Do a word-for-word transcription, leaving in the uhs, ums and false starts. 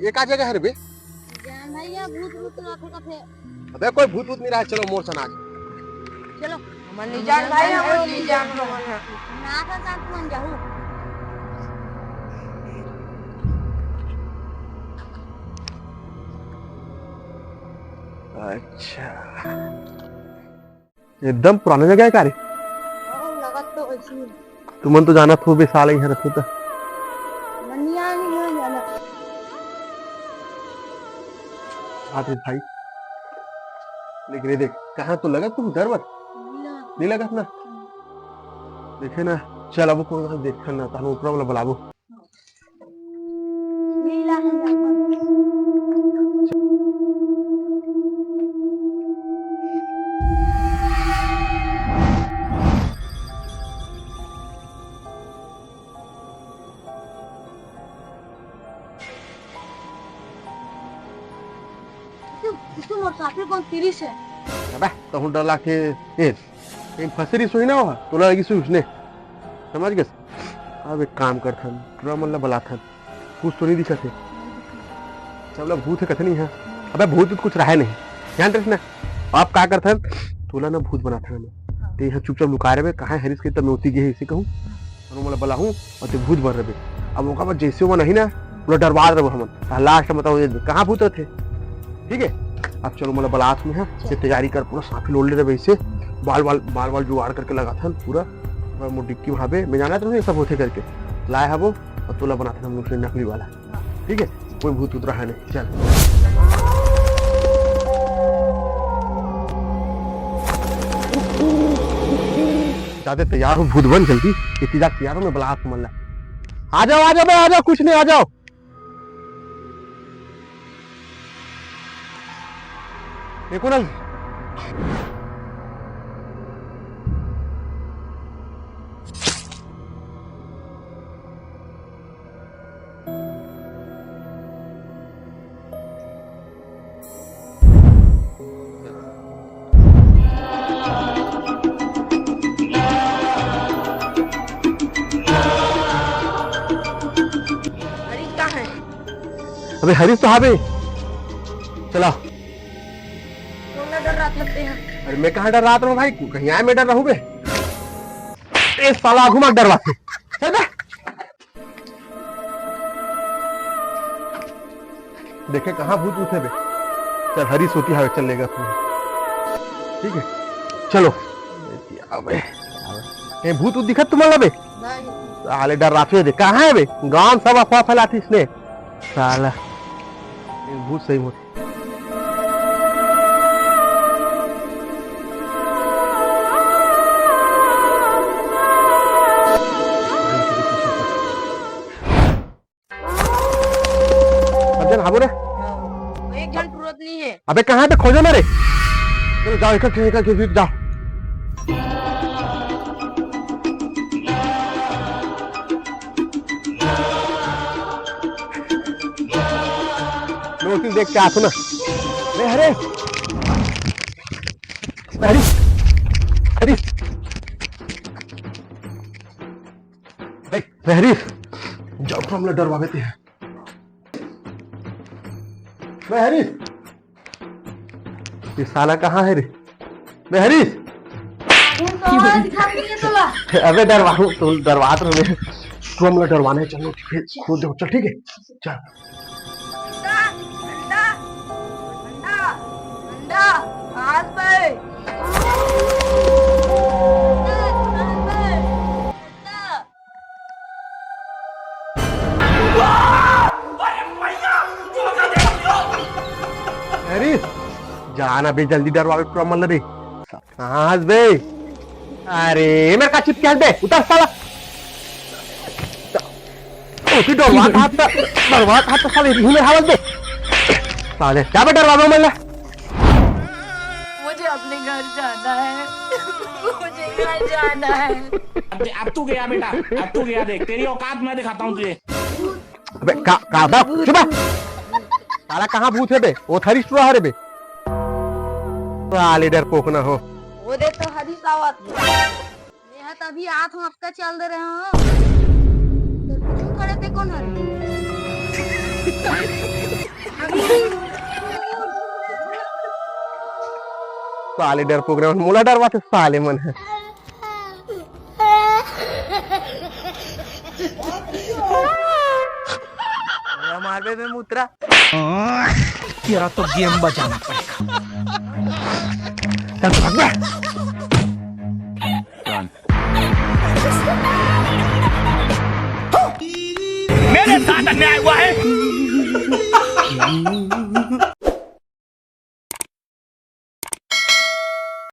ये का जगह हरे बे? जान भैया, भूत भूत ना थोड़ा थे। अबे कोई भूत भूत नहीं रहा, चलो मोर सन आज। चलो। हमन नहीं जान भाई, हमन नहीं जान, हमन ह। ना था जान तुमन जाहू। अच्छा। एकदम पुराना जगह है का रे? हाँ, लगत तो वैसे ही। तुमन तो जानत हो बे, साला इहाँ रथे त। मनिया नहीं हो जाना। आते भाई। लेकिन ये देख, कहाँ तो लगत तू डर मत। नहीं लगा। नहीं लगत ना? देखे ना, चल अब कोई ना देखन ना, तानू ऊपर वाला बुलाबो। तू, तू मोर साथे कौन तिरिस है? अबे, तहूँ डर लागथे। ए, कहीं फंसे रही सोई ना हो, तोला लगी सोई उसने। समझ गए? अब एक काम करथन, टुरा मन ला बलाथन, कुछ तो नहीं दिखत है। सब लोग भूत है कथे नहीं है। अबे भूत तो कुछ रहा नहीं, ध्यान रखना। आप का करथन, तोला ना भूत बनाथन। ते यहाँ चुपचाप लुका रहे, कहाँ हरिस के तब मैं उती गए इसे कहूँ, और मोला बलाहूँ और ते भूत बन रहे। अब ओकर बाद जैसे वो नहीं ना, पूरा डरवा रहे हमन। लास्ट में बताओ ये कहाँ भूत रहे। ठीक है, अब चलो मोला बलास में है, ये तैयारी कर, पूरा साफी लोड ले रहे इसे, बाल बाल बाल बाल जुगाड़ करके लगाथन पूरा। और मोर डिक्की भावे, मैं जाना था ये सब होते करके लाए हबो, और तोला बनाते हम लोग से नकली वाला। ठीक है, कोई भूत उतरा है नहीं, चल। जाते तैयार हो, भूत बन जल्दी, इतनी जाके तैयार हो, मैं बलास मन ला। आ जाओ, आ जाओ बे, आ जाओ, कुछ नहीं, आ जाओ। देखो ना। हरीश कहाँ है? अबे हरीश तो हावे। चला। तोला डर रात लगते हैं। अरे मैं कहाँ डर रात रहूँ भाई, कहीं आए मैं डर रहूँ बे। ए साला घुमा डरवाथे। चल बे। देखे कहाँ भूत उठे बे। चल हरीश होती है, चल लेगा तू। ठीक है, चलो। अबे, ए भूत उत दिखत तुम्हारा बे? नहीं। साले डर रात दे, कहाँ है बे? गांव सब अफवाह फैलाती इसने। साला, ए भूत सही मत। सब जन हाबो रे। एक जन टुरत नहीं है। अबे कहाँ पे खोजो ना रे? चलो जाओ, इकट्ठे, इकट्ठे, इकट्ठे, जाओ। नोटिस देख के आसो ना। अरे, अरे। अरे, अरे। देख, बे हरीश, जाओ तो हमला डरवावे ते हैं। बे हरीश, ये साला कहाँ है रे? बे हरीश। कौन तो आवाज दिखा रही है तोला? अबे डरवाऊँ, तो डरवात रहो बे। तू हमला डरवाना है, चलो, फिर खोद दो, चल, ठीक है? चल। अंडा, अंडा, अंडा, अंडा, हाथ पे। अरे, जाना बे, जल्दी डरवावे टुरा मन ला रे। कहाँ हस बे? अरे, मेरे का चिपके हस बे? उतर साला। उसी डरवात हाथ पे, डरवात हाथ पे साले, यही मेरे हावत बे। साले, क्या बे डरवावे मन ला? मुझे अपने घर जाना है। मुझे घर जाना है। अब, अब तू गया बेटा, अब तू गया, देख तेरी औकात मैं दिखाता हूँ तुझे। अबे का, का बा? चुप बे। साला कहाँ भूत है बे? वो थरी टुरा हरे बे। साले डरपोक ना हो। वो दे तो हरीश आवत। मैं हा तभी आत हूँ, आपका चल दे रहे हो। तो क्यों खड़े थे, कौन है? साले डरपोक रहे, मोला डरवाथे साले मन ह। मारबे बे मुतरा। तेरा तो गेम बजाना पड़ेगा। चल भाग बे। मेरे साथ अन्याय हुआ है।